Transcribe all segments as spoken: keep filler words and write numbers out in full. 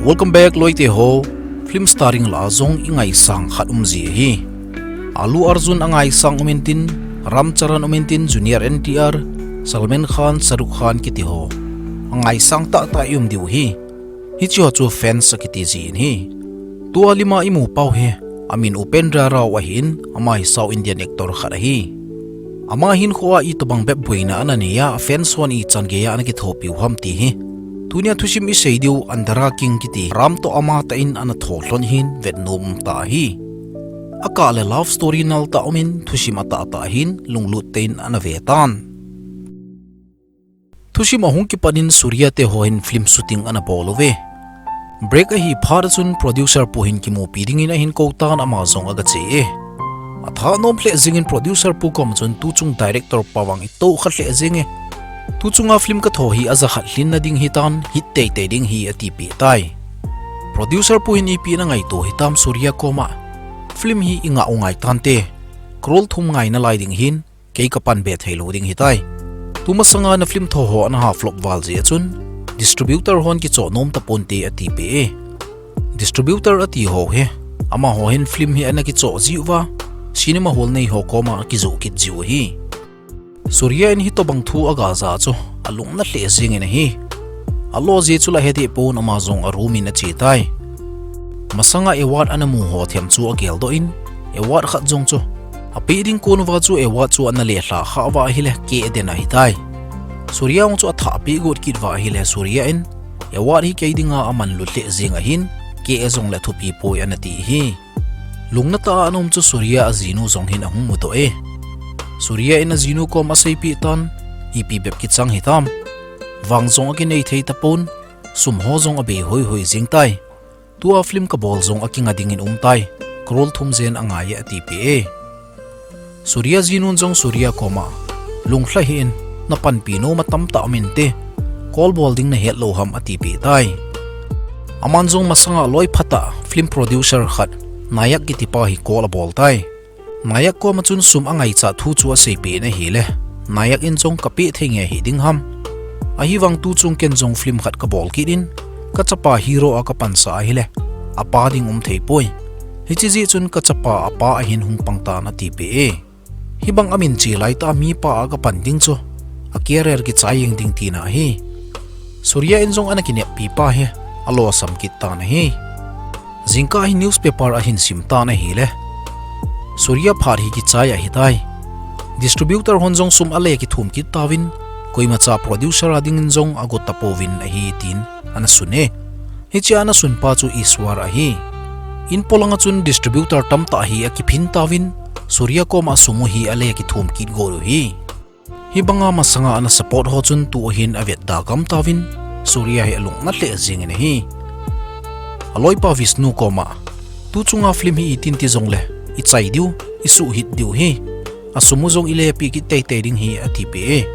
Welcome back loite ho. Film starring lah a jong ingaisang khat um ji ahi. Allu Arjun angaisang um intin, Ram Charan um intin, Junior N T R, Salman Khan, Shah Rukh Khan kiti ho angaisang tahtah i um diu ahi. Hiche ho chu fans akiti ji in ahi. Tua lima imu pau hi, amin Upendra Rao ahin, ama hi South Indian actor khat ahi. Ama hinkhoa itobang bep boina ana nei a, fans hon ichan geiya ana kithopiu ham ti hi tunia thusim isei diu Andhera King kiti Ram toh ama tah in ana tho lhon hin vetnom um tah ahi. Akah le love story nal tah um in thusim atahtah hin lunglut tah in ana ve tan. Thusim ahung kipat in Surya te ho hin film shooting ana bol uve. Break ahi phat a chun producer pu hin kimupi dingin ahin kou tan, ama jong aga che e. Athanom lheh jengin producer pu koma chun tuchung director pa vang itoh kha lheh jenge. Tuchunga film katho hi aja khat lhinna ding hitan, hit teitei ding ahi atipeh tai. Producer pu hin ipi ana ngaito hitam Surya koma, film hi ingah u ngai tante, crore thum ngai nalai ding hin, kei kapan be theilou ding ahitai. Tumasanga na film tho ho ana ha flop val jeh a chun distributor hon kichoh nom taponte atipeh e. Distributor ati ho hi, amaho hin film hi ana kichoh jiu va, cinema hall nei ho koma akijoh kit jiu ahi. Surya in hitobang thu aga ja chu alung ana lheh jengin ahi. Alo jeh chu la hetipon ama jong a room in ache tai. Masanga award ana mu ho them chu ageldoh in, award khat jong chu apeh ding konuva chu award chu ana lelha khah uva ahile keh aden ahitai. Surya jong chu athah peh got kit uva ahile Surya in award hi kei dinga amanlu lheh jeng ahin, keh jongle thupi poi anati ahi. Lungna tah a ana um chu Surya ajinu jong hin ahung mudoh e. Surya in ajinu kom aseipeh tan, ipi bep kichang hitam, vang jong akinei thei tapon, sum ho jong abei hoihoi jeng tai. Tua film kabol jong akinga dingin um tai, crore thum jen angai e atipeh e. Surya jinun jong Surya koma, lunglha hih in, napanpi nom atamtah um inte, call bol ding nahet lou ham atipeh tai. Aman jong masanga loi phatah film producer khat, Nayak kitipa hi call abol tai. Nayak koma chun sum angaichat thu chu aseipeh in ahile, Nayak in jong kapeh thei nge hih ding ham, ahivang tuchung ken jong film khat kabol kit in, kachapa hero a kapansa ahile, apa ding um thei poi. Hiche jeh chun kachapa apa ahin hung pang tan atipeh e. Hibang amin che laitah a mipa a kapan ding chu a career kichai jeng ding tina ahi. Surya in jong ana kineppi pa hi alosam kit tan ahi. Jingkah hi newspaper ahin sim tan ahile, Surya phat hi kichai ahitai. Distributor hon jong sum ale kithum kit tauvin, koimacha producer a dingin jong agot tapouvin ahi tin ana sun e. Hichea ana sunpa chu Iswar ahi. In polanga chun distributor tamtah hi akiphin tauvin, Surya koma sum u hi ale kithum kit got u ahi. Hibanga masanga ana support ho chun tu ahin avetda gam tauvin, Surya hi alung ana lheh jengin ahi. Aloipa Vishnu koma, tuchunga film hi itin ti jongle, ichai diu, isuhhit diu ahi. Asum u jong ilepeh kit teitei ding ahi atipeh e.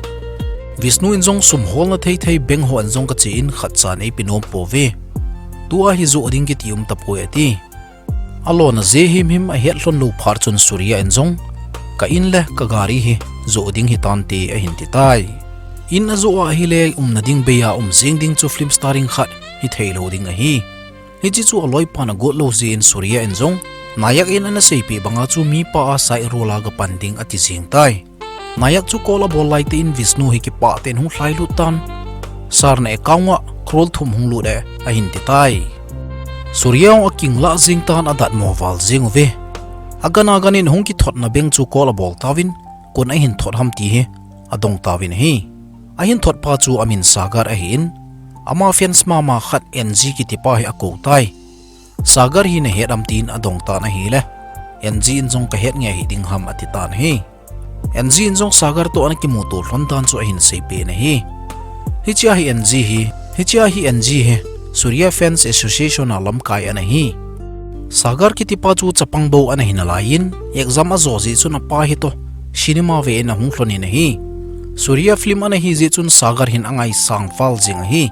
Vishnu in jong sum holna thei thei bank ho in jong kache in khatcha eipe nom pouve. Tua hi joh ding kiti um tapoi ati. Alona jeh himhim ahet lhon lou phat chun Surya in jong, ka in le ka gari hi joh ding hitante ahin ti tai. In ajoh a ahile umna ding beiya um jeng ding chu film starring khat hithei lou ding ahi. Hiche chu aloipan agot lou jeh in Surya in jong, Nayak in ana seipeh banga chu mipa a side role a kapan ding ati jeng tai. Nayak chu call abol laitah in Vishnu hi kipah tah in hung lhailut tan. Sir, na account a crore thum hung lut e, ahin ti tai. Surya jong akinglah jeng tan adatmo val jeng uve. Agan agan in hung kithotna bank chu call abol tauvin, koin ahin thot ham ti hi adong tauvin ahi. Ahin thotpa chu amin Sagar ahin, ama fans mama khat N G kitipa hi akou tai. Sagar hi nahet am tin adong tan ahile, N G in jong kahet nge hih ding ham ati tan ahi. N G in jong Sagar toh ana kimuto lhon dan chu ahin seipeh in ahi. Hichea hi N G hi, hichea hi N G hi, Surya Fans Association a lamkai ana hi. Sagar kitipa chu chapang bou ana hi nalaiyin, exam ajo jeh chun apa hitoh cinema ve in ahung lhon in ahi. Surya film ana hi jeh chun Sagar hin angaisang val jeng ahi.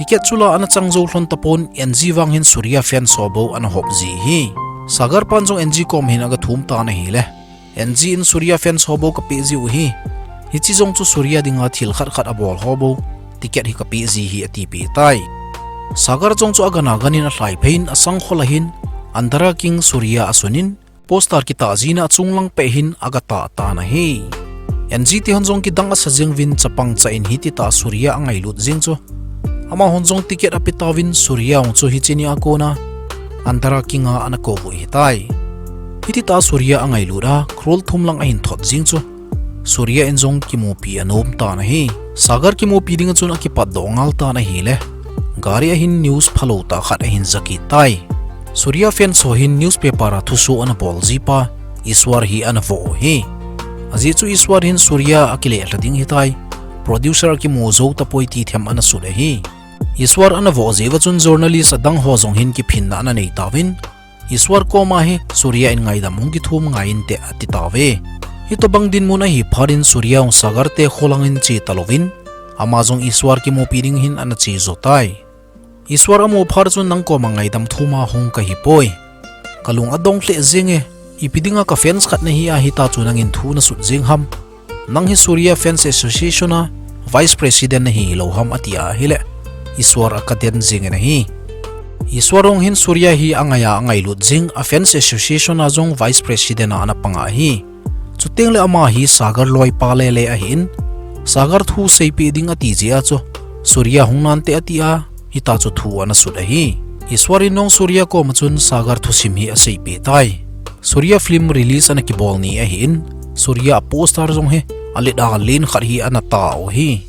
Ticket chu la ana chang jou lhon tapon, N G vang hin Surya fans ho bou ana hop ji ahi. Sagar pan jong N G kom hin aga thum tan ahile, N G in Surya fans ho bou kapeh jiu ahi. Hiche jong chu Surya dinga thil khat khat abol ho bou ticket hi kapeh ji ahi atipeh tai. Sagar jong chu agana ganin alhai phei in asangkhol a hin Andhara King Surya asunin, poster kitah jina achunglang peh hin agatah tan ahi. N G T hon jong kidang asa jeng uvin chapang cha in hitita Surya angailut jeng chu. Amahon jong ticket ape tauvin Surya hung chu hiche nia kona Andhara King a ana kouvui hitai. Hitita Surya angailut a, crore thum lang ahin thot jeng chu. Surya in jong kimupi anom tan ahi. Sagar kimupi dinga chun akipatdoh ngal tan ahile, gari a hin news phalou tah khat ahin ja kit tai. Surya fans ho hin newspaper a thusoh ana bol jipa Iswar hi ana voh u hi. Ajeh chu Iswar hin Surya akilelha ding hitai, producer akimu jou tapoi ti them ana sut ahi. Iswar ana voh jeh uva chun journalist adang ho jong hin kiphinna ana nei tauvin, Iswar koma hi Surya in ngaidam hung kithum ngai inte ati tauve. Hitobang dinmun ahi phat in Surya hung Sagar te kho langin che talouvin, ama jong Iswar kimupi ding hin ana che jo tai. Iswar amu phat chun nang koma ngaidam thuma hung kahipoi. Kalung adong lheh jenge, ipi dinga ka fans khat nahi a hita chu nangin thu nasut jeng ham. Nang hi Surya Fans Association a Vice President nahi hilou ham ati ahile, Iswar akaden jengin ahi. Iswar hung hin Surya hi angai a angailut jeng a Fans Association a jong Vice President a ana pang ahi. Chuteng le ama hi Sagar loipa lele ahin, Sagar thu seipeh ding ati jeh a chu, Surya hung nante ati a, hita chu thu ana sut ahi. Iswar in jong Surya koma chun Sagar thusim hi aseipeh tai. Surya film release ana kibol ni ahin, Surya poster jong hi alet a len khat hi ana tah u hi.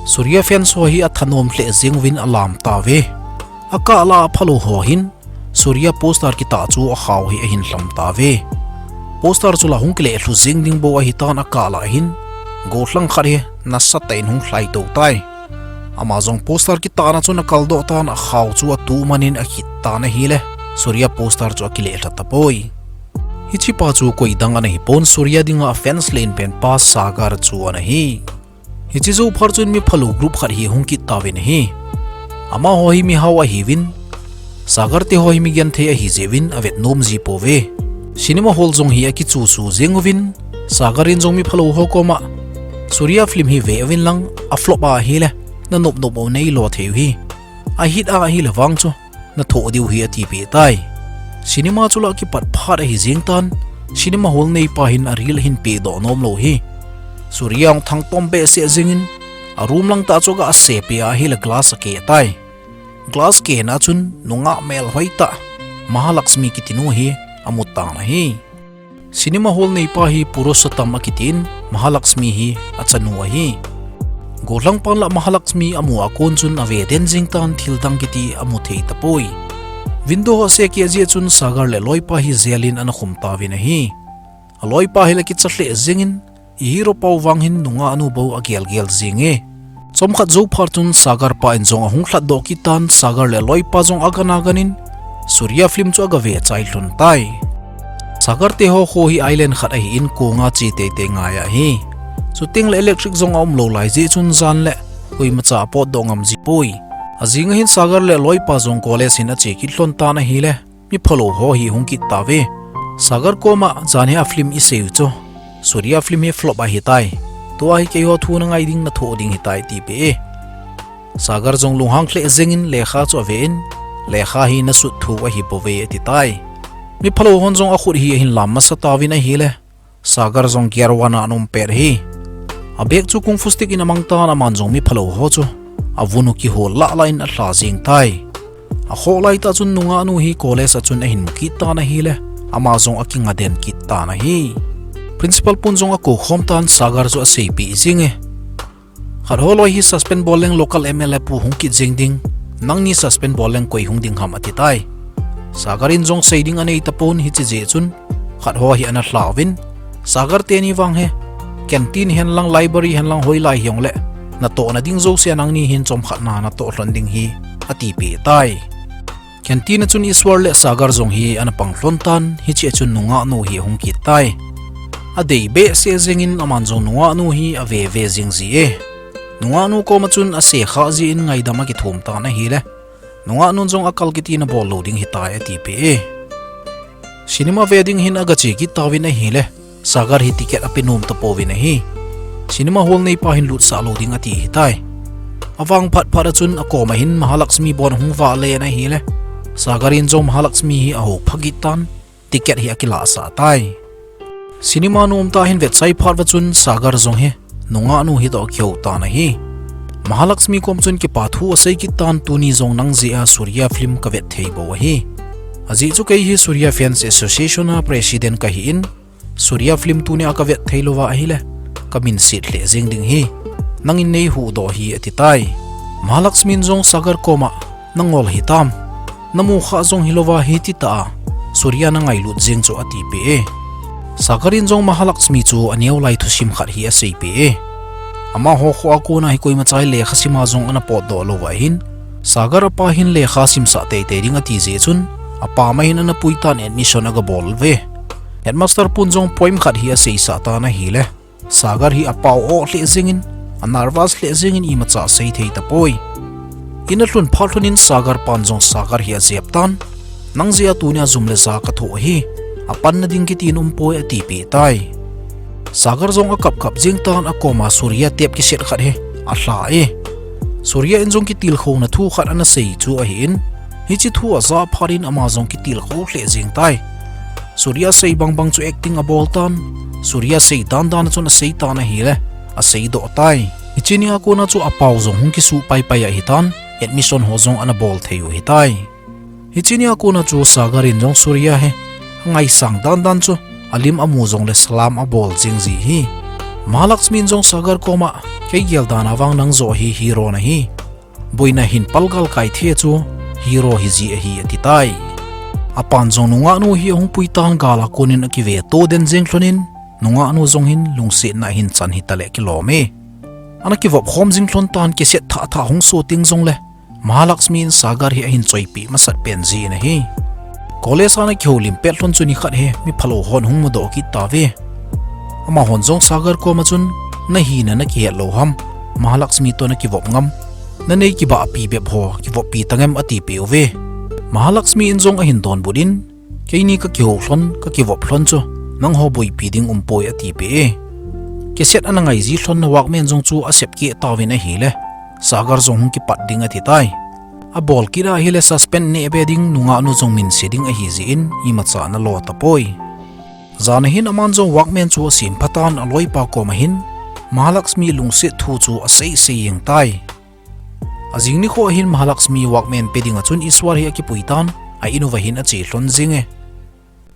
Surya fans ho hi athanom lheh jeng uvin alam tauve. Akah la a phalou ho hin, Surya poster kitah chu akhao hi ahin lham tauve. Poster chu la hung kile lhu jeng ding bou ahitan akah la hin, gollhang khat hi nasatah in hung lhai tou tai. Ama jong poster kitahna chun akaldoh tan akhao chu atuh manin akhit tan ahile, Surya poster chu akile lha tapoi. Hichepa chu koidang ana hipon Surya dinga fans lenpen pa Sagar chu ana hi. Hiche jou phat chun mi phalou group khat hi hung kit tauvin ahi. Amaho hi mihao ahiuvin, Sagar te ho hi migenthei ahi jeh uvin avet nom ji pouve. Cinema hall jong hi akichu chu jeng uvin, Sagar in jong mi phalou ho koma, Surya film hi ve uvin lang, aflop ahile, nanop nop u neilo thei u hi. Ahit ahile vang chu, nathoh diu hi atipeh tai. Cinema chu la kipat phat ahi jeng tan, cinema hall neipa hin aril ahin pehdoh nom lou hi. Surya hung thangtom behseh jengin, a room lang tah chu aga asepeh ahile glass akeh tai. Glass kehna chun nungah melhoi tah, Mahalakshmi kiti nu hi amu tan ahi. Cinema hall neipa hi Purushottam akitin, Mahalakshmi hi achanu ahi. Gollhang pan la Mahalakshmi amu a kon chun ave den jeng tan, thil dang kiti amu thei tapoi. Window ho aseh keh jeh chun Sagar le aloipa hi jail in ana khum tauvin ahi. Aloipa hi la kicha lheh jengin, i hero pau vang hin nungah nu bou agel gel jenge. Chomkhat jou phat chun Sagar pa in jong ahung lhatdoh kit tan, Sagar le aloipa jong agana ganin, Surya film chu agave chai lhon tai. Sagar te ho kho hi island khat ahin konga che teitei ngai ahi. Chuteng le electric jong aumlou lai jeh chun jan le koimacha apotdoh ngam ji poi. Ajing a hin Sagar le aloipa jong college hin ache kit lhon tan ahile, mi phalou ho hi hung kit tauve. Sagar koma jan hi a film isei u chu, Surya film hi flop ahitai. Tua hi keiho thu nangai ding nathoh ding hitai atipeh e. Sagar jong lunghang lheh jengin lekha chu aven, lekha hi nasut thu ahibouve ati tai. Mi phalou hon jong akhut hi ahin lam masa tauvin ahile, Sagar jong gear one a ana um pet ahi. A bag chu kung fu stick in amang tan, aman jong mi phalou ho chu avun u kihol lah lah in alha jeng tai. Akhoh lai tah chun nungah nu hi college a chun ahin mu kit tan ahile, ama jong akinga den kit tan ahi. Principal pun jong akoukhom tan, Sagar chu aseipeh jenge. Khat ho loi hi suspend bol leng local M L A pu hung kit jeng ding, nangni suspend bol leng koi hung ding ham ati tai. Sagar in jong sei ding anei tapon, hiche jeh chun khat ho hi ana lha uvin, Sagar teni vang hi canteen hen lang, library hen lang, hoilai hijongle natohna ding jouse nangni hin chomkhat na natoh lhon ding hi atipeh tai. Canteen a chun Iswar le Sagar jong hi ana pang lhon tan, hiche a chun nungah nu hi ahung kit tai. Adei behseh jengin aman jong nungah nu hi ave ve jing ji e. Nungah nu koma chun asekha jeh in ngaidam akithum tan ahile, nungah nun jong akal kiti nabol lou ding hitai atipeh e. Cinema ve ding hin agache kit tauvin ahile, Sagar hi ticket ape nom tapouvin ahi. Cinema hall neipa hin lutsah lou ding ati hitai. Avang phat phat a chun akoma hin Mahalakshmi bon ahung vah le in ahile, Sagar in jong Mahalakshmi hi ahou phagit tan, ticket hi akilah sah tai. Cinema nom tah hin vet chai phat uva chun Sagar jong hi nungah nu hi toh akihou tan ahi. Mahalakshmi kom chun kipa thu asei kit tan, tuni jong nang jeh a Surya film kavet thei bou ahi. Ajeh chu kei hi Surya Fans Association a president kahi in, Surya film tunia kavet thei louva ahile, kamin set lheh jeng ding ahi. Nangin neihuhdoh hih ati tai. Mahalakshmi in jong Sagar koma, nangol hitam. Namu kha jong hilouva hiti tah a Surya nangailut jeng chu atipeh e. Sagar in jong Mahalakshmi chu aneo lai thusim khat hi aseipeh e. Amaho kho a kona hi koima chai lekha sima jong ana potdoh louva hin, Sagar apa hin lekha simsah teitei ding ati jeh chun, apa ma hin ana pui tan, admission aga bol uve. Headmaster pun jong poem khat hi aseisah tan ahile, Sagar hi apao oh lheh jengin, anervous lheh jengin imacha asei thei tapoi. In alhun phat lhon in Sagar pan jong Sagar hi ajep tan, nang jeh a tunia jum le ja kathoh ahi, apanna ding kitin umpoi atipeh tai. Sagar jong akap kap jeng tan, akoma Surya tape cassette khat hi alha e. Surya in jong kitilkhouna thu khat ana sei chu ahi in, hiche thu aja phat in ama jong kitilkhou lheh jeng tai. Surya sei bang bang chu acting abol tan, Surya sei dan dan a chun asei tan ahile, aseidoh tai. Hiche nia kona chu apao jong hung kisuh pai pai ahitan, admission ho jong ana bol thei u ahitai. Hiche nia kona chu Sagar in jong Surya hi angaisang dan dan chu, alim amu jongle salam abol jeng ji ahi. Mahalakshmi in jong Sagar koma, kei gel dan a vang nang joh hi hero nahi. Boina hin palgal kai thei chu hero hiji ahi ati tai. Apan jong nungah nu hi ahung pui tan, gal a kon in akive to den jeng lhon in, nungah nu jong hin lungsetna ahin chan hita le kilom e. Ana kivop khom jing lhon tan, cassette thah thah hung so teng jongle, Mahalakshmi in Sagar hi ahin choipeh masat pen jin ahi. College a ana kihoulim pet lhon chu nikhat hi mi phalou hon hung mudoh kit tauve. Amahon jong Sagar koma chun, nahina nakihet lou ham, Mahalakshmi toh nakivop ngam, nanei kibahpi bep ho kivoppi tangem atipeh uve. Mahalakshmi in jong ahin donbut in, keini kakihou lhon, kakivop lhon chu nangho boipi ding umpoi atipeh e. Cassette ana ngai ji lhon na Walkman jong chu asep keh tauvin ahile, Sagar jong hung kipat ding ati tai. Abol kit ahile suspend neh be ding, nungah nu jong minse ding ahi jeh in imacha ana lo tapoi. Jan a hin aman jong Walkman chu asem phatan, aloipa koma hin Mahalakshmi lungset thu chu asei sei jeng tai. Ajing nikho a hin Mahalakshmi Walkman pe dinga chun Iswar hi akipui tan, a in uva hin ache lhon jenge.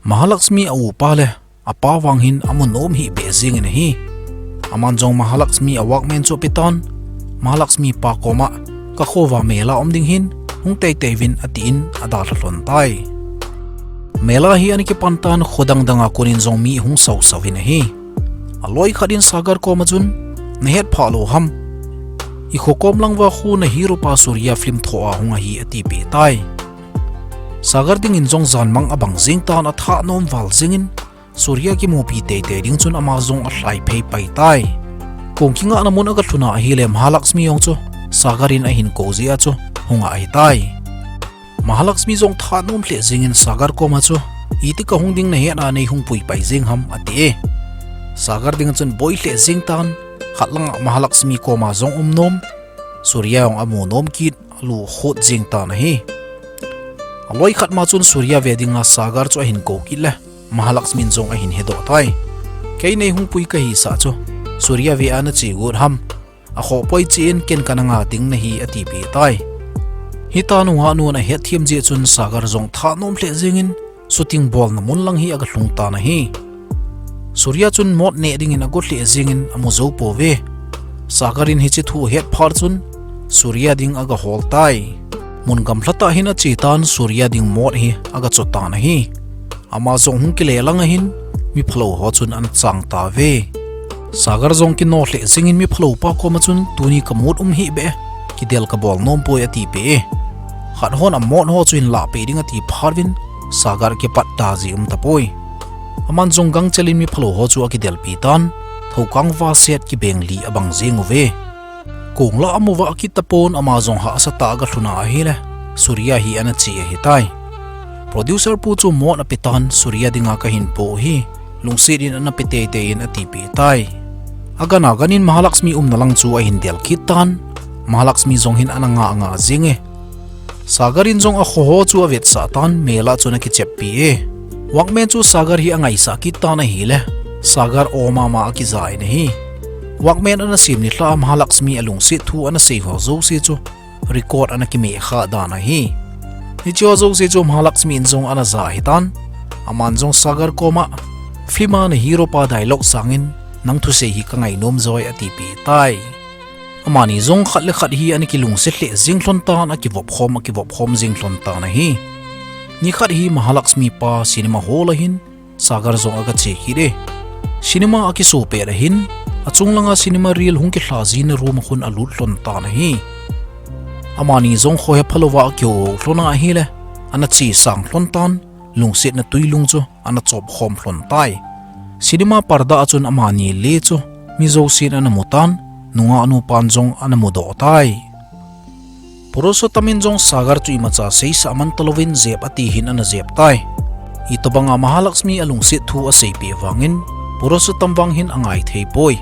Mahalakshmi a upa le apa vang hin amu nom hih beh jengin ahi. Aman jong Mahalakshmi a Walkman chu ape tan, Mahalakshmi pa koma, kakhova mela um ding hin, hung teitei uvin atin adalha lhon tai. Mela hi ana kipan tan, kho dang danga konin jong mi hung sau sau vin ahi. Aloi khat in Sagar koma chun, nahet phah lou ham, ikho kom lang uva khu na hero pa Surya film thoh a hung ahi atipeh tai. Sagar dingin jong jan mang abang jeng tan, atha nom val jengin, Surya kimupi teitei ding chun ama jong alhai phei pai tai. Kong kingahna mun aga lhun a ahile Mahalakshmi jong chu Sagar in ahin kou jeh a chu hung a ahitai. Mahalakshmi jong tha nom lheh jengin Sagar koma chu, iti kahung ding nahet a neihung pui pai jeng ham ati e. Sagar dinga chun boi lheh jeng tan, khat langa Mahalakshmi koma jong um nom, Surya jong amu nom kit, alu khut jeng tan ahi. Aloi khat ma chun Surya ve dinga Sagar chu ahin kou kit le, Mahalakshmi in jong ahin hedoh tai. Kei neihung pui kahisah chu, Surya ve a nache got ham, akhoh poi che in, ken kana nga ding nahi atipeh tai. Hitia nungah nun ahetthem jeh chun Sagar jong tha nom lheh jengin, shooting bolna mun lang hi aga lhung tan ahi. Surya chun mot neh dingin agot lheh jengin amu jou pouve. Sagar in hiche thu ahet phat chun Surya ding aga hol tai. Mun gamla tah hin ache tan, Surya ding mot hi aga cho tan ahi. Ama jong hung kile lang ahin, mi phalou ho chun ana chang tauve. Sagar jong kino lheh jengin mi phalou pa koma chun, tuni ka mood um hih beh e, kidel kabol nom poi atipeh e. Khat hon amot ho chu hin lahpeh ding ati phat uvin, Sagar akipat da ji um tapoi. Aman jong gangchel in mi phalou ho chu akidelpi tan, thoukang vaset kibeng li abang jeng uve. Kong la amu vah kit tapon, ama jong hahsa tah a aga lhun a ahile, Surya hi ana che ahitai. Producer pu chu mot ape tan, Surya dinga kahin po u ahi, lungset in ana pe teitei in atipeh tai. Agan agan in Mahalakshmi umna lang chu ahin del kit tan, Mahalakshmi jong hin ana nga nga jing e. Sagar in jong akhoho chu avetsah tan, mel a chun akicheppi e. Workman chu Sagar hi angaisah kit tan ahile, Sagar aw mama akija in ahi. Workman ana sem nilhah a Mahalakshmi alungset thu ana sei ho jouse chu record ana kimeh kha dan ahi. Hiche ho jouse chu Mahalakshmi in jong ana ja ahitan. Aman jong Sagar koma, film a na hero pa dialogue sangin, nang thusei hi kangainom joi, atipeh tai. Amani jong khat le khat hi ana kilungset lheh jing lhon tan, akivop khom, akivop khom jing lhon tan ahi. Nikhat hi Mahalakshmi pa cinema hall a hin Sagar jong aga che kit e. Cinema akiso pet a hin, achung langa cinema reel hung kilha jina room a khun alut lhon tan ahi. Amani jong khohe phalouva akihou lhon ahile, ana che sang lhon tan, lungsetna tuilung chu ana chop khom lhon tai. Cinema parda a chun amani le chu mi jousen ana mu tan, nungah nupan jong ana mudoh tai. Purushottam in jong Sagar chu imacha seisah man talouvin jep ati hin ana jep tai. Itobanga Mahalakshmi alungset thu aseipeh vangin, Purushottam vang hin angai thei poi.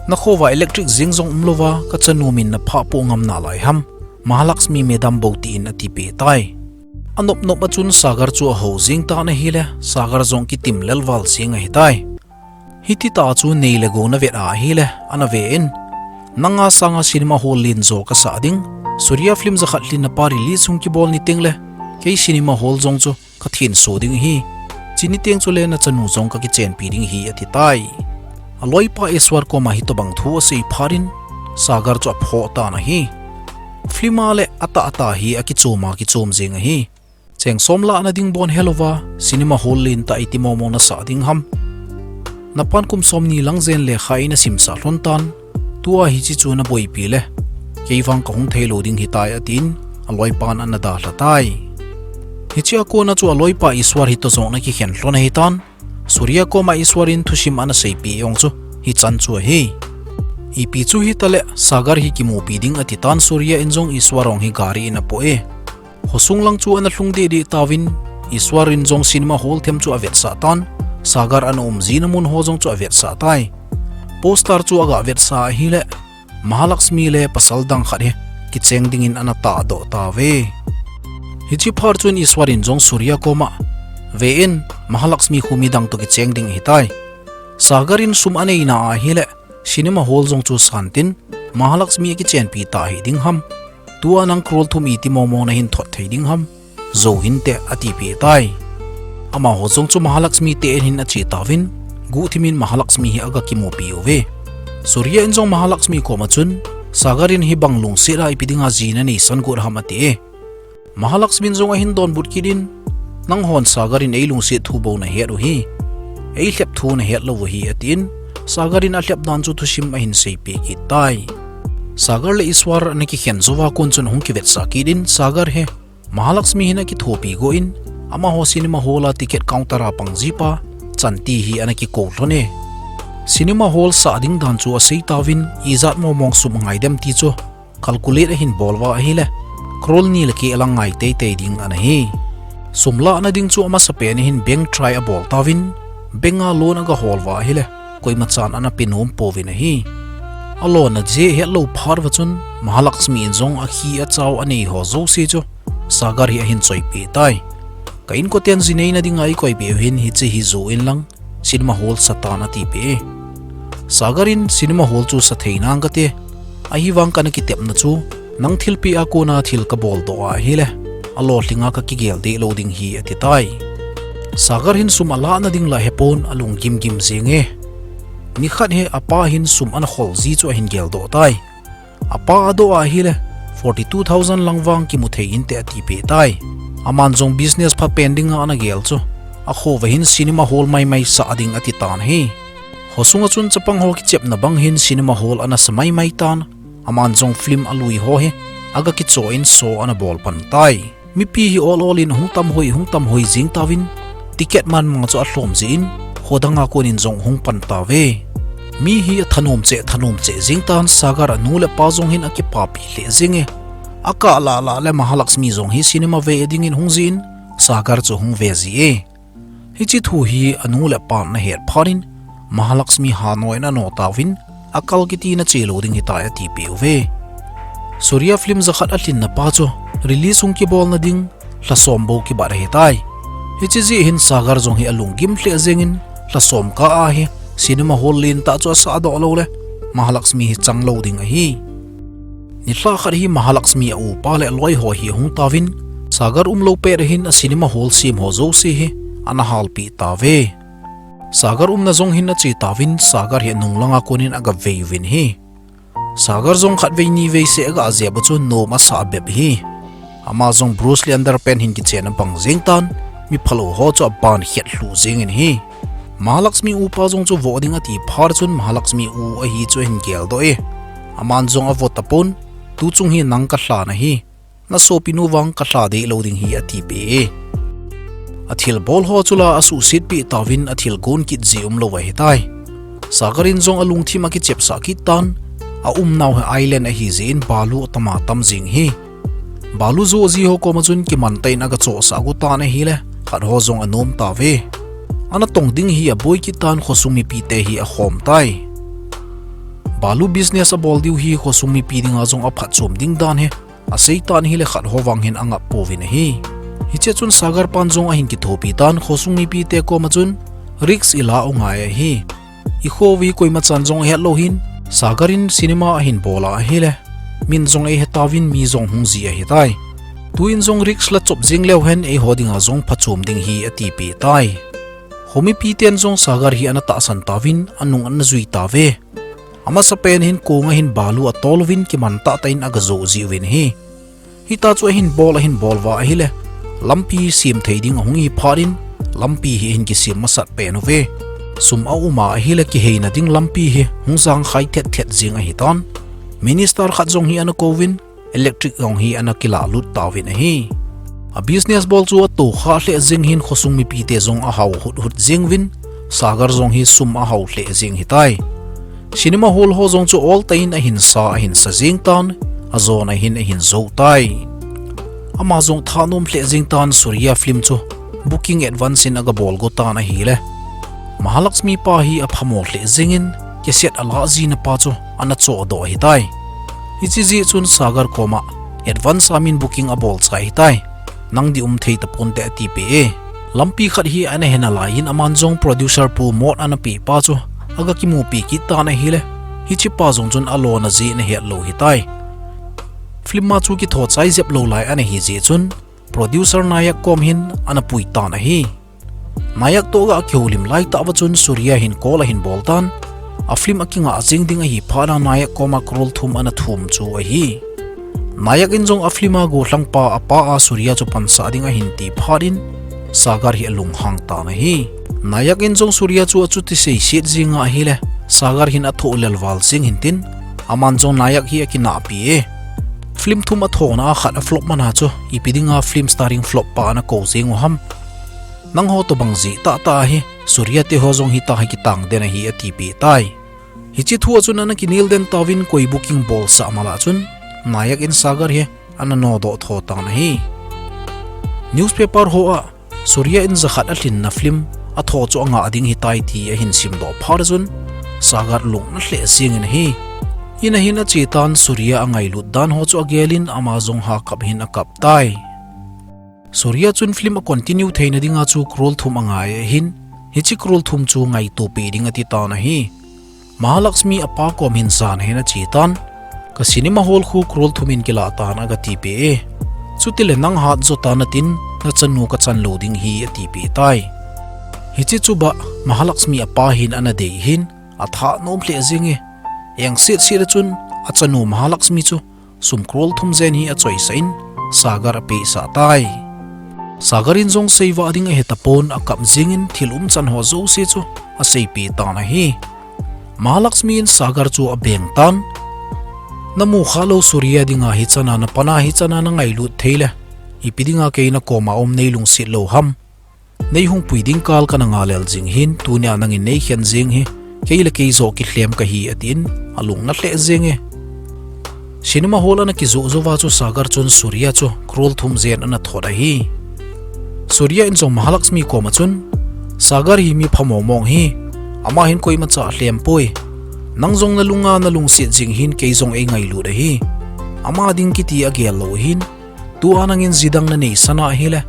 Nakhouva electric jeng jong umlouva, kachanu min naphah poh ngam nalai ham, Mahalakshmi madam bou tin atipeh tai. Anop nop a chun Sagar chu ahou jeng tan ahile, Sagar jong kitim lel val jeng ahitai. Hiti tah chu nei le gou navet ahile, ana ve in, nanga sanga cinema hall len jo kasah ding, Surya film jakhat lhinna pa release hung kibol ni tengle, kei cinema hall jong chu kathenso ding ahi. Chuni teng chule nachanu jong kakichenpi ding ahi, ati tai. Aloipa Iswar koma hitobang thu asei phat in, Sagar chu aphoh tan ahi. Film a le atah atah hi akichom a kichom jeng ahi. Cheng som lahna ding bon helouva, cinema hall lentah iti mong mong nasah ding ham. Napan kum somni lang jen lekha in asimsah lhon tan, tua hiche chu naboipi le, kei vang kahung theilou ding ahitai, atin, aloipan ana dalha tai. Hichea kona chu aloipa Iswar hitoh jong ana kikhen lhon ahitan, Surya koma Iswar in thusim ana seipeh jong chu hichan chu ahi. Ipi chu hitale, Sagar hi kimupi ding atitan, Surya in jong Iswar jong hi gari in apoh e. Khosung lang chu ana lhung deh deh tauvin, Iswar in jong cinema hall them chu avetsah tan, Sagar ana um jina mun ho jong chu avetsah tai. Poster chu aga vetsah ahile, Mahalakshmi le pasal dang khat hi kicheng dingin ana tahdoh tauve. Hiche phat chun Iswar in jong Surya koma, ve in, Mahalakshmi khu midang toh kicheng ding ahitai. Sagar in sum aneina ahile, cinema hall jong chu santin, Mahalakshmi akichenpi tah hiding ham. Tua nang crore thum iti mong mong nahin thot thei ding ham. Jou hinte, atipeh tai. Amaho jong chu Mahalakshmi te in hin ache tauvin, guhthimin Mahalakshmi hi aga kimupi uve. Surya in jong Mahalakshmi koma chun, Sagar in hibang lungset a ipi dinga ji naneisan got ham, ati e. Mahalakshmi in jong ahin donbut kit in, nanghon Sagar in eilungset thu bou nahet u hi, eilhep thu nahet lou u hi, atin, Sagar in alhep dan chu thusim ahin seipeh kit tai. Sagar le Iswar ana kikhen jouva kon chun ahung kivetsah kit in, Sagar hi Mahalakshmi hin akithopi got in, amaho cinema hall a ticket counter a pang jipa Chanti hi ana kikou lhon e. Cinema hall sah ding dan chu asei tauvin, ijat mong mong sum angai dem ti chu calculate ahin bol uva ahile, crore ni le keh lang ngai teitei ding ana hi. Sum lahna ding chu amasapen ahin bank try abol tauvin, bank a loan aga hol uva ahile, koimachan ana penom pouvin ahi. Alona jeh hetlou phat uva chun, Mahalakshmi in jong akhi achao anei ho jouse chu Sagar hi ahin choipeh tai. Ka inkoten ji neina dinga eikoipeh u hin hiche hi jo inlang, cinema hall satan, atipeh e. Sagar in cinema hall chu sa thei nang kate, ahivang kana kitepna chu, nang thilpeh a kona thil kaboldoh ahile, alolhinga kakigel deh lou ding ahi, ati tai. Sagar hin sum alahna ding lah hepon alung gimgim jenge. Nikhat hi apa hin sum ana khol ji chu ahin geldoh tai. Apa adoh ahile, forty two thousand lang vang kimu thei inte, atipeh tai. Aman jong business phapen dinga ana gel chu, akhouva hin cinema hall maimai sah ding atitan ahi. Khosunga chun chapang ho kichepna bang hin cinema hall ana sa maimai tan, aman jong film alui ho hi aga kichoh in show ana bol pan tai. Mipi hi ol ol in hung tam hoi, hung tam hoi jing tauvin, ticket man mang chu alhom jeh in, khodanga konin jong hung pan tauve. Mi hi athanom cheh, thanom cheh jing tan, Sagar anu le apa jong hin akipapi lheh jenge. Akah lah lah le Mahalakshmi jong hi cinema ve dingin hung jin, Sagar chu hung ve ji e. Hiche thu hi anu le apan ahet phat in, Mahalakshmi hanoiya ano tauvin, akal kiti nache lou ding ahitai, atipeh uve. Surya film jakhat alhinna pa chu release hung kibolna ding lhasom bou kibat ahitai. Hiche jeh hin Sagar jong hi alunggim lheh jengin lhasom kah a hi cinema hall lentah chu asahdoh lou le Mahalakshmi hi chang lou ding ahi. Nilhah khat hi Mahalakshmi a upa le aloi ho hi ahung tauvin, Sagar umlou pet ahin a cinema hall sem ho jouse hi ana halpeh tauve. Sagar umna jong hin ache tauvin, Sagar hi anung langa konin agavei uvin ahi. Sagar jong khatvei nivei seh aga jep u chu nom asah bep ahi. Ama jong Bruce Lee underpant hin kichen abang jeng tan, miphalou ho chu aban khet lhuh jengin ahi. Mahalakshmi upa jong chu voh ding ati phat chun Mahalakshmi u ahi chu ahin geldoh e. Aman jong avoh tapon, tuchung hi nang kalhan ahi. Nasopinu vang kalha dehlou ding ahi atipeh e. Athilbol ho chu la asuhsetpeh tauvin athilgon kit ji umlou ahitai. Sagar in jong alungthim akichepsah kit tan, aumnau hi island ahi jeh in balu atama tam jeng ahi. Balu joh ji ho koma chun kimantah in agachohsah got tan ahile, khat ho jong anom tauve. Ana tong ding hi aboi kit tan, khosung mipite hi akhom tai. Balu business abol diu hi khosung mipi dinga jong aphatchom ding dan hi asei tan ahile, khat ho vang hin angah pouvin ahi. Hichea chun Sagar pan jong ahin kithopi tan, khosung mipite koma chun risk ila u ngai ahi. Ikhouve koimachan jong ahet lou hin, Sagar in cinema ahin bol a ahile, min jong eihe tauvin mi jong hung ji ahitai. Tuin jong risk la chop jeng leu hen eiho dinga jong phachom ding ahi atipeh tai. Khomipiten jong Sagar hi ana tahsan tauvin anung ana jui tauve. Amasapen hin konga hin balu atol uvin kimantah tah in agajoh ji uvin ahi. Hitia chu ahin bol ahin bol uva ahile, lampi sem thei ding ahung hi phat in, lampi hi ahin kisem masat pen uve. Sum aum a ahile kiheina ding lampi hi hung jangkhai thet thet jeng ahitan. Minister khat jong hi ana kouvin, electric jong hi ana kilah lut tauvin ahi. A business bol chu atohkhah lheh jeng hin khosung mipite jong ahao hut hut jeng uvin, Sagar jong hi sum ahao lheh jeng ahitai. Cinema hall ho jong chu oltah in ahin sa ahin sa jeng tan, ajona hin ahin jou tai. Ama jong thanom lheh jeng tan, Surya film chu booking advance in agabol got tan ahile, Mahalakshmi pa hi aphamo lheh jengin, cassette alah jina pa chu ana chohdoh ahitai. Hiche jeh chun Sagar koma advance a min booking abol chai ahitai. Nang ding um thei taponte atipeh e. Lampi khat hi ana he nalai in, aman jong producer pu mot ana peh pa chu agakimupi kit tan ahile, hiche pa jong chun alona jeh in ahet lou ahitai. Film a chu kitho chai jep lou lai ana hi jeh chun, producer Nayak kom hin ana pui tan ahi. Nayak toh aga kihoulim laitah uva chun Surya hin call ahin bol tan, a film akingah jeng ding ahi phat a Nayak koma crore thum ana thum chu ahi. Nayak in jong a film a gollhang pa apa a Surya chu pansah ding ahin ti phat in, Sagar hi alunghang tan ahi. Nayak in jong Surya chu achuti seiset jeng ahile, Sagar hin athoh lelval jeng hintin, aman jong Nayak hi akinahpi e. Film thum athona a khat aflop man a chu, ipi dinga film starring flop pa ana kou jeng u ham? Nangho tobang jeh tahtah ahi, Surya te ho jong hitia hi kitang den ahi atipeh tai. Hiche thu a chun ana kinel den tauvin, koi booking bolsah mala chun, Nayak in Sagar hi ana nodoh tho tan ahi. Newspaper ho a, Surya in jakhat alhinna film atho chu angah ding ahitai ti ahin simdoh phat chun, Sagar lungna lheh jengin ahi. In a hin ache tan, Surya angailut dan ho chu agel in ama jong hakap hin akap tai. Surya chun film a continue theina dinga chu crore thum angai ahin, hiche crore thum chu ngaito peh ding ati tan ahi. Mahalakshmi apa kom hin jan hin ache tan, ka cinema hall khu crore thum in kilah tan agatipeh e. Chutile nang hat jo tan atin, nachanu kachan lou ding ahi atipeh tai. Hiche chu bah Mahalakshmi apa hin ana dei hin, athanom lheh jeng e. Engset set a chun achanu Mahalakshmi chu sum crore thum jen hi achoisah in, Sagar apehsah tai. Sagar in jong seivah ding ahe tapon, akap jengin thil umchan ho jouse chu aseipeh tan ahi. Mahalakshmi in Sagar chu abeng tan, namu khalou Surya dinga hichana, napan a hichana nangailut theile, ipi dinga kei nakoma um neilungset lou ham? Neihung pui ding kal kana ngalel jing hin, tunia nangin neikhen jeng hi, kei le kei joh kilhem kahi, atin, alungna lheh jeng e. Cinema hall ana kijoh jouva chu Sagar chun Surya chu crore thum jen ana thot ahi. Surya in jong Mahalakshmi koma chun, Sagar hi mi phamo mong ahi, ama hin koimacha alhem poi. Nang jong nalunga nalungset jing hin kei jong eingailut ahi. Ama ding kiti agel lou hin, tua nangin jidang nanei sana ahile,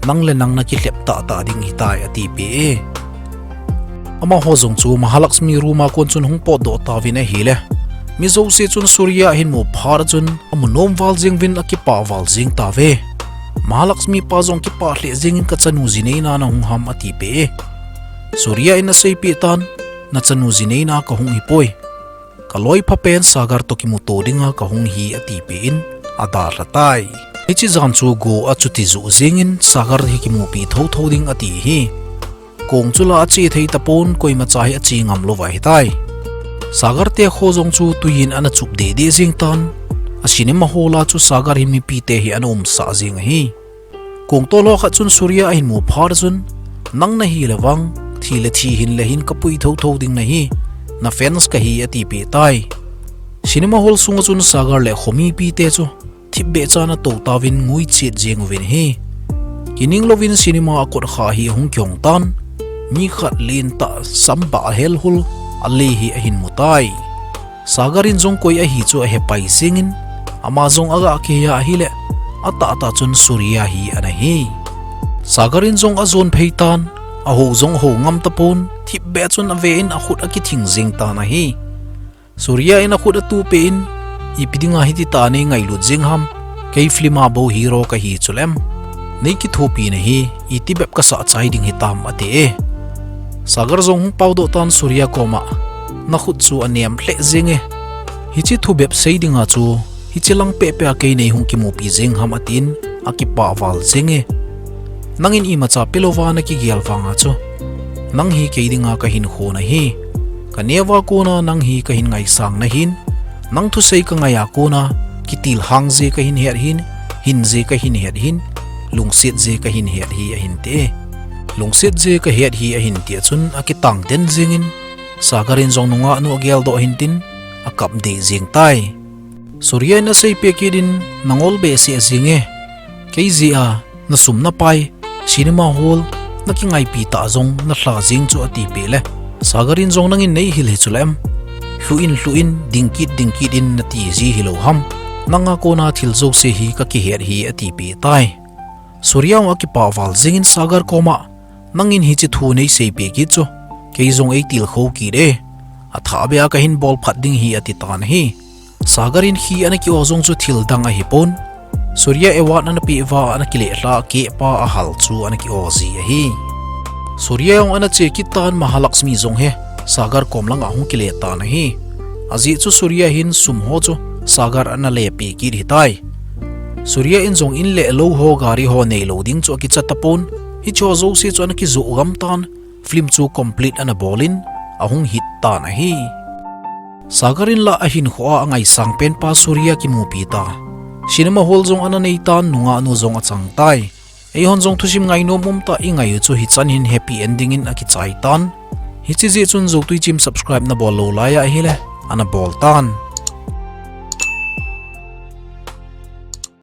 nang le nang nakilhep tahtah ding hitai atipeh e. Amaho jong chu Mahalakshmi room a kon chun hung potdoh tauvin ahile, mi jouse chun Surya ahin mu phat chun amunom val jeng uvin akipah val jeng tauve. Mahalakshmi pa jong kipah lheh jengin kachanu ji neina nahung ham atipeh e. Surya in aseipeh tan, nachanu ji neina kahung hipoi. Kaloi phapen Sagar toh kimuto dinga kahung hi atipeh in adalha tai. Hiche jan chu go achuti joh jengin Sagar hi kimupi thotho ding ati hi. Kong chu la ache thei tapon koimacha hi ache ngam louva ahitai. Sagar te kho jong chu tuiyin ana chup deh deh jeng tan. A cinema hall a chu Sagar hin mipite hi ana umsah jeng ahi. Kong tolho khat chun Surya ahin mu phat chun, nang nahile vang, thi le thi hin le hin kapui thotho ding nahi, na fans kahi atipeh tai. Cinema hall sunga chun Sagar le khomipite chu thipbeh chan atou tauvin ngui chet jeng uvin ahi. Kining louvin cinema a kot kha hi ahung kihong tan, mi khat lentah sambah helhul ale hi ahin mu tai. Sagar in jong koi ahi chu ahepai jengin, ama jong aga kihei ahile, atahtah chun Surya hi ana hi. Sagar in jong ajon phei tan, ahou jong ahou ngam tapon, thipbeh chun ave in akhut akithing jeng tan ahi. Surya in akhut atupeh in, ipi dinga hititah nei ngailut jeng ham, kei film a bou hero kahi chulem, nei kithopi nahi, itibep kasah chai ding hitam ati e. Sagar jong hung paodoh tan Surya koma, nakhut chu anem lheh jeng e. Hiche thubep sei dinga chu, hiche lang pehpeh a kei nei hung kimupi jeng ham atin, akipah val jeng e. Nangin imacha pelouva nakigel vanga chu, nang hi kei dinga kahinkho nahi. Kaneo a kona nang hi kahin ngaisang nahin, nang thusei kangai a kona, kitilhang je kahin het hin, hin je kahin het hin, lungset je kahin het hi ahin ti e. Lungset je kahet hi ahin tia chun akitang den jengin, Sagar in jong nungah nu ageldoh ahin tin, akap deh jeng tai. Surya in aseipeh kit in, nangol behseh jeng e. Kei jeh a, nasum napai, cinema hall, nakingaipi tah jong nalha jeng chu atipeh le, Sagar in jong nangin neihil hi chulem, lhu in lhu in, ding kit ding kit in nati ji hilou ham, nanga kona thil jouse hi kakihet hi atipeh tai. Surya jong akipah val jengin Sagar koma, nangin hiche thu neiseipeh kit chu, kei jong eitilkhou kit e, athahbeh a kahin bol phat ding hi ati tan ahi. Sagar in khi ana ki-o jong chu thil dang ahipon, Surya award ana peh uva ana kilehlah kehpa ahal chu ana ki-o ji ahi. Surya jong ana che kit tan, Mahalakshmi jong hi Sagar kom langa hung kile tan ahi. Ajeh chu Surya hin sum ho chu Sagar ana lepeh kit hitai. Surya in jong in le lou ho, gari ho neilou ding chu akicha tapon, hicheho jouse chu ana kijoh gam tan, film chu complete ana bol in, ahung hit tan ahi. Sagar in la ahinkhoa angaisang penpa Surya kimupi ta. Cinema hall jong ana nei tan, nungah nu jong achang tai. Eihon jong thusim ngainom umtah ingai u chu hichan hin happy ending in akichai tan. Hiche jeh chun Jotui Chim subscribe nabol lou laiya ahile, ana bol tan.